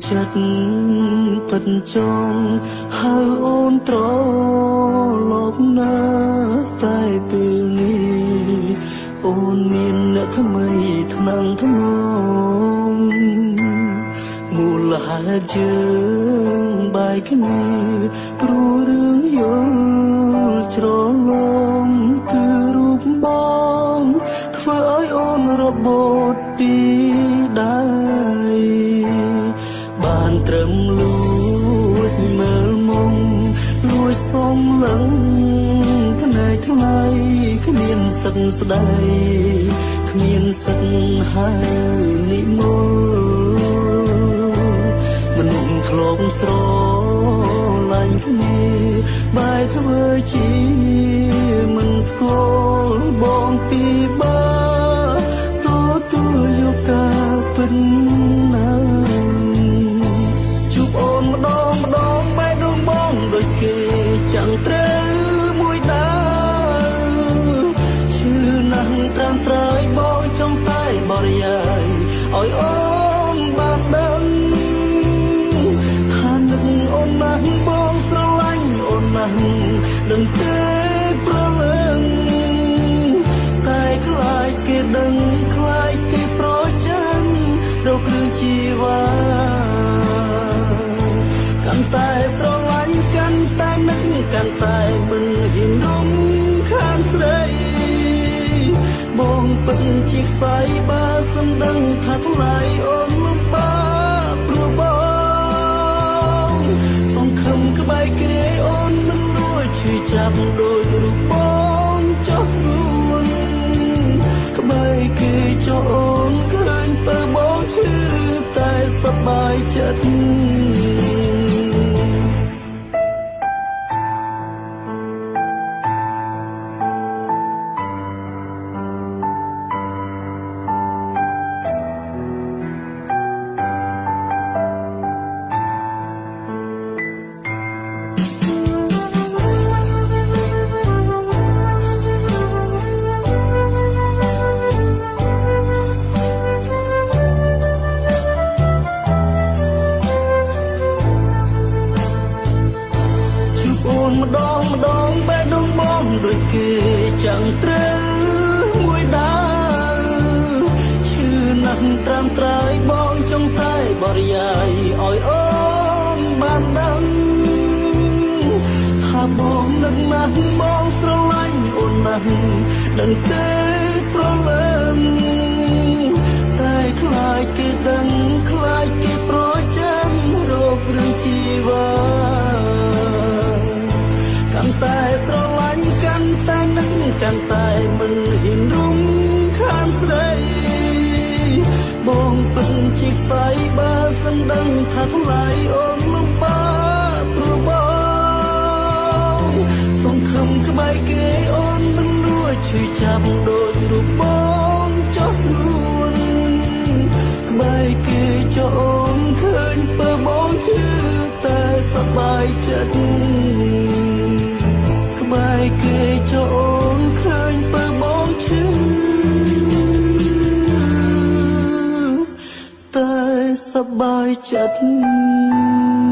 ចិត្តពិតចង់ហៅអូនត្រឡប់ណាតែពេលនេះអូនមានអ្នកថ្មីថ្នាំងថ្នមមូលហេតុយើងបែកគ្នាព្រោះរឿងយល់ច្រឡំគឺរូបបងធ្វើឲ្យអូនរបូតពីដៃបានត្រឹមលួចមើលមុំលួចសុំលឹងភ្នែកថ្លៃគ្មានសិទ្ធស្ដីគ្មានសិទ្ធហៅនិមលមនុស្សធ្លំស្រឡាញ់គ្នាបែរធ្វើជាមិនស្គាល់បងពីបាទទួលយកការពិតណាជួបអូនម្ដងម្ដងបែរដងបងដូចគេចាំងត្រូវមួយដើឈឺណាស់ត្រាំត្រើយបងចង់តែបរិយាយឲ្យអូនបានដឹងថានឹកអូនណាស់បងស្រឡាញ់អូនណាស់ដឹងទេប្រលឹងតែខ្លាចគេដឹងខ្លាចគេប្រច័នរកគ្រឿងជីវ៉ាកាន់តែស្រឡាញ់កាន់តែនឹកកាន់តែមិនហ៊ានរំខានស្រីបងពិតជាខ្សែបើសំដឹងថាថ្លៃអូនលំបាកព្រោះបងសង្ឃឹមក្បែរគេអូនមិនលួចឈឺចាប់ដូចរូបបងចោះស្ងួនក្បែរគេចោះអូនឃើញពើបងឈឺតែសប្បាយចិត្តម្ដងម្ដងបែរដងបងដូចគេចាំងត្រូវមួយដើឈឺណាស់ត្រាំត្រើយបងចង់តែបរិយាយឲ្យអូនបានដឹងថាបងនឹកណាស់បងស្រឡាញ់អូនណាស់ដឹងទេប្រលឹងតែខ្លាចគេដឹងខ្លាចគេប្រច័នរករឿងជីវ៉ាកាន់តែស្រឡាញ់កាន់តែនឹកកាន់តែមិនហ៊ានរំខានស្រីបងពិតជាខ្សែបើសិនដឹងថាថ្លៃអូនលំបាកព្រោះបងសង្ឃឹមក្បែរគេអូនមិនលួចឈឺចាប់ដូចរូបបងចោះស្ងួនក្បែរគេចោះអូនឃើញពើបងឈឺតែសប្បាយចិត្តក្បែរគេចោអូនឃើញពើបងឈឺតែសប្បាយចិត្ត។